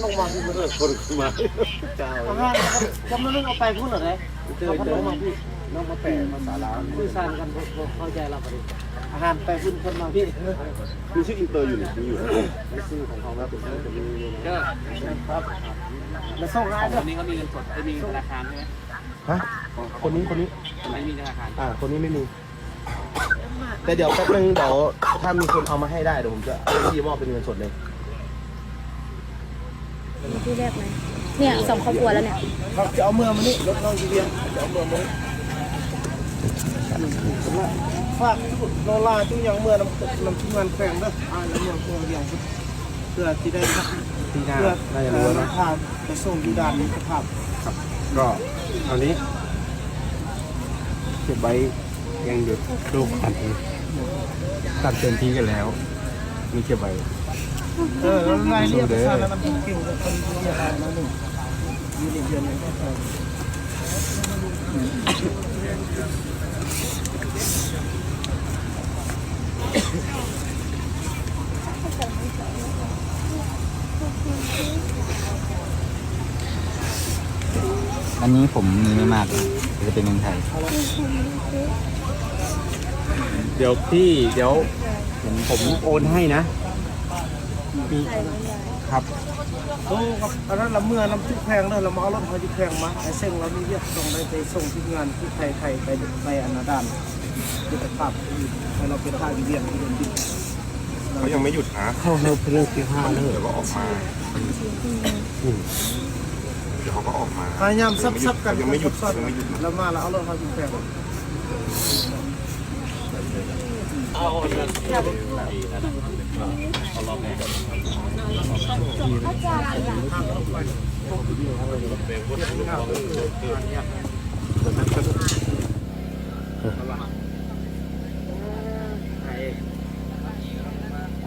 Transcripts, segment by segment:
ລົງມາທີ່ເພິ່ນເອີ້ນຄົນມາ ອາຫານຈຳນວນໜຶ່ງເອົາໄປພຸ້ນແລ້ວເດ້ ເອີ ເຂົາເພິ່ນລົງມາພີ້ ນ້ອງມາແປພາສາລາວ ສື່ສານກັນ ບໍ່ ບໍ່ເຂົ້າໃຈລາວ ບາດນີ້ອາຫານໄປພຸ້ນ ເພິ່ນມາພີ້ ມີຊື່ອິນເຕີຢູ່ນີ້ ມີຢູ່ ມີຊື່ຂອງເຮົາ ເປັນຊື່ ເປັນ ມີຢູ່ ເອີ ແລ້ວສົ່ງໃຫ້ ອັນນີ້ເຂົາມີເງິນສົດ ເອີ ມີທະນາຄານໃຊ່ໄໝ? ຮະ? ຄົນນີ້ ຄົນນີ້ ຄົນນີ້ມີທະນາຄານ ອ່າ ຄົນນີ້ໄມ່ມີ. ແຕ່ດຽວແປັບໜຶ່ງ ດຽວຖ້າມີຄົນເອົາມາໃຫ້ໄດ້ ດຽວຜົມຈະໃຫ້ພີ່ມອບເປັນເງິນສົດເລີຍ ທີ່ແລກນະ ເນຍ ສອງຄອບຄົວແລ້ວເນຍ ເຮົາຈະເອົາເມືອມື້ນີ້ ລົດເຮົາຢູ່ວຽງ ຈະເອົາເມືອມື້ນີ້ ຝາກໂນລາຈຸຫຍັງເມືອນຳ ນຳທີມງານແຂວງເດີ ອ້າຍລະເມືອ ເມືອວຽງ ເພື່ອທີ່ໄດ້ ປີໜ້າ ເພື່ອ ໜ້າຈະຮູ້ແລ້ວນະ ນຳພາໄປສົ່ງຢູ່ດ່ານມິດຕະພາບ ຄັບ ກໍເທົ່ານີ້ ເກັບໄວ້ ຍັງຢູ່ໂລກ ຕັດເຕັມທີ່ກັນແລ້ວ ມີເກັບໄວ້ ເອີ ລາຍລະອຽດ ເອີ ປະຊາລະນຳເປັນເປັນຄົນເຮັດລາຍລະໜຶ່ງ ຢູ່ໃນເດືອນນີ້ ອັນນີ້ຜົມມີໄມ່ມາກ ຈະເປັນເງິນໄທ ດຽວພີ່ ດຽວ ເຫັນຜົມໂອນໃຫ້ນະ ມີ ຄັບ ໂອ້ ອັນນັ້ນລະເມືອນຳຈຸແຂວງເດີ ລະມາເອົາລົດເຮົາຢູ່ແຂວງມາ ໄອ້ເສັງລາວມີວຽກ ຕ້ອງໄດ້ໄປສົ່ງທີມງານທີ່ໄທ ໄທໄປ ໄປອັນນາດານ ເຮັດພາບ ໃຫ້ລາວໄປຖ່າຍວຽກທີ່ເດີນດິນ เขายังไม่หยุดนะ ເຂົາເຮົາເປັນເລື່ອງທີ່ຫ້າເລີຍ เดี๋ยวก็ออกมา ອືມ เดี๋ยวเขาก็ออกมา ພະຍາຍາມຊັບໆກັນ ยังไม่หยุด ยังไม่หยุด ລະມາລະເອົາລົດເຮົາຢູ່ແຂວງ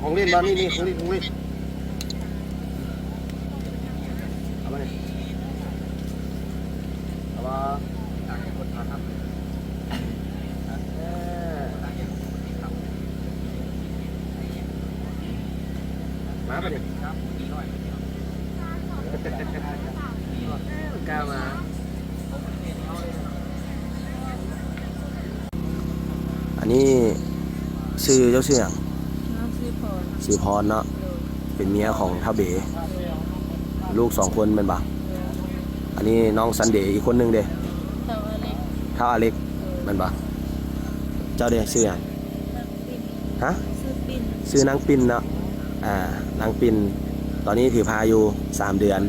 ຂອງຫຼິ້ນບ້ານນີ້ມີຂອງຫຼິ້ນ ຂອງຫຼິ້ນ ເອົາມານີ້ ເອົາມາ ເອີ ມາບາດນີ້ ກ້າມາ. ອັນນີ້ຊື່ເຈົ້າຊື່ຫຍັງ? ນ້ອງຊື່ພອນ ຊື່ພອນເນາະ ໂດຍ ເປັນເມຍຂອງທ້າວເບ ໂດຍ ລູກສອງຄົນແມ່ນບໍ່? ໂດຍ ອັນນີ້ນ້ອງຊັນເດ ອີກຄົນໜຶ່ງເດ? ທ້າວອາເລັກ ທ້າວອາເລັກ ໂດຍ ແມ່ນບໍ່? ເຈົ້າເດ ຊື່ຫຍັງ? ນາງປິ່ນ ຮະ? ຊື່ປິ່ນ ຊື່ນາງປິ່ນເນາະ ອ່າ ນາງປິ່ນ ຕອນນີ້ຖືພາຢູ່ສາມເດືອນ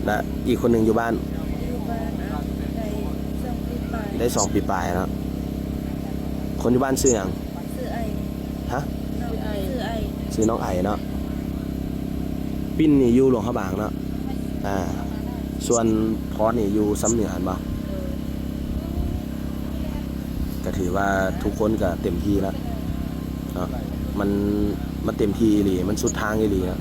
ແລະ ອີກຄົນໜຶ່ງຢູ່ບ້ານ ຢູ່ບ້ານ ອ່າ ໄດ້ສອງປີປາຍ ໄດ້ສອງປີປາຍເນາະ ຄົນຢູ່ບ້ານຊື່ຫຍັງ? ຊື່ໄອ ຮະ? ນ້ອງ ຊື່ໄອ ຊື່ໄອ ຊື່ນ້ອງໄອເນາະ ປິ່ນນີ້ຢູ່ຫຼວງພະບາງເນາະ ອ່າ ສ່ວນພອນນີ້ຢູ່ຊຳເໜືອຫັ້ນບໍ່? ກະຖືວ່າທຸກຄົນກະເຕັມທີ່ລະເນາະ ມັນ ມັນເຕັມທີ່ອີ່ຫຼີ ມັນສຸດທາງອີ່ຫຼີລະ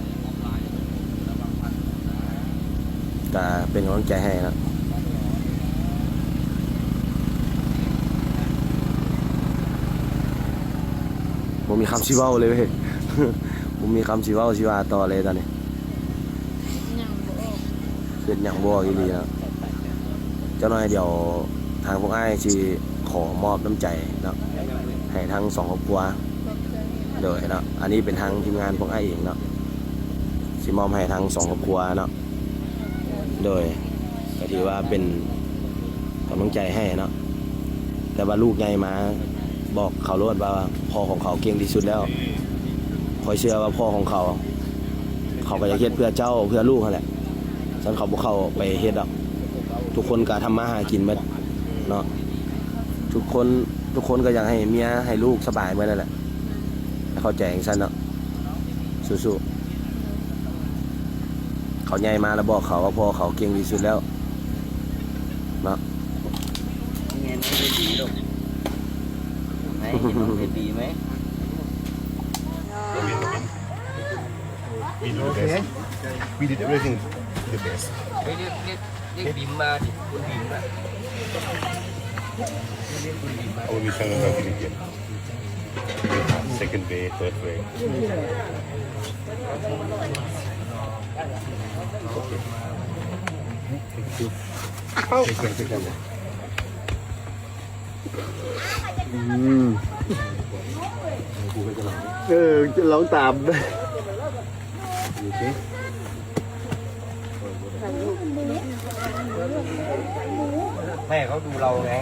ກະເປັນກຳລັງໃຈໃຫ້ເນາະ ບໍ່ມີຄຳຊິເວົ້າເລີຍເວີຍ ບໍ່ມີຄຳຊິເວົ້າຊິວ່າຕໍ່ເລີຍຕອນນີ້ ຍັງບໍ່ອອກ ຄິດຫຍັງບໍ່ອອກອີ່ຫຼີເນາະ ຈັກໜ່ອຍດຽວທາງພວກອ້າຍຊິຂໍມອບນ້ຳໃຈເນາະ ໃຫ້ທັງສອງຄອບຄົວ ໂດຍເນາະ ອັນນີ້ເປັນທາງທີມງານພວກອ້າຍເອງເນາະ ຊິມອບໃຫ້ທັງສອງຄອບຄົວເນາະ ໂດຍ ກະຖືວ່າເປັນກຳລັງໃຈໃຫ້ເນາະ ແຕ່ວ່າລູກໃຫຍ່ມາ ບອກເຂົາໂລດວ່າພໍ່ຂອງເຂົາເກັ່ງທີ່ສຸດແລ້ວ ຂ້ອຍເຊື່ອວ່າພໍ່ຂອງເຂົາ ເຂົາກະຢາກເຮັດເພື່ອເຈົ້າ ເພື່ອລູກຫັ້ນແຫຼະ ຊັ້ນເຂົາບໍ່ເຂົ້າໄປເຮັດດອກ ທຸກຄົນກະທຳມາຫາກິນໝົດເນາະ ທຸກຄົນ ທຸກຄົນກະຢາກໃຫ້ເມຍໃຫ້ລູກສະບາຍໝົດຫັ້ນແຫຼະ ໃຫ້ເຂົ້າໃຈຈັ່ງຊັ້ນເນາະ ສູ້ໆ ເຂົາໃຫຍ່ມາລະບອກເຂົາວ່າພໍ່ເຂົາເກັ່ງທີ່ສຸດແລ້ວເນາະ ເຫັນດີລູກ ໃຫ້ເຫັນດີໄໝ? We did the best. We did everything the best. ເຮີ້ຍ ຮຽກ ຮຽກ ຮຽກບິມມາດິ ຄຸນບິມມາ ເອົາ ມີສັງກັນ second wave, third wave. ອືມ ເອີ ລອງຕາມ ແມ່ເຂົາດູເຮົາໄງ.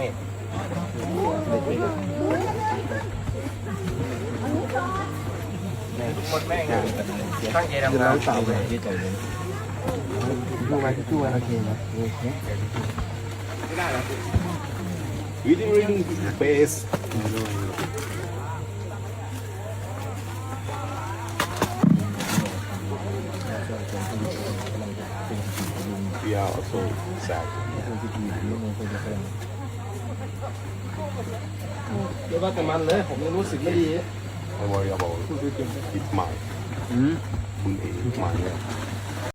ຢ່າວ່າແຕ່ມັນເລີຍ ຜົມຍັງຮູ້ສຶກບໍ່ດີ. Don't worry about it. It's mine. ອືມ ບຸນເອງ mine.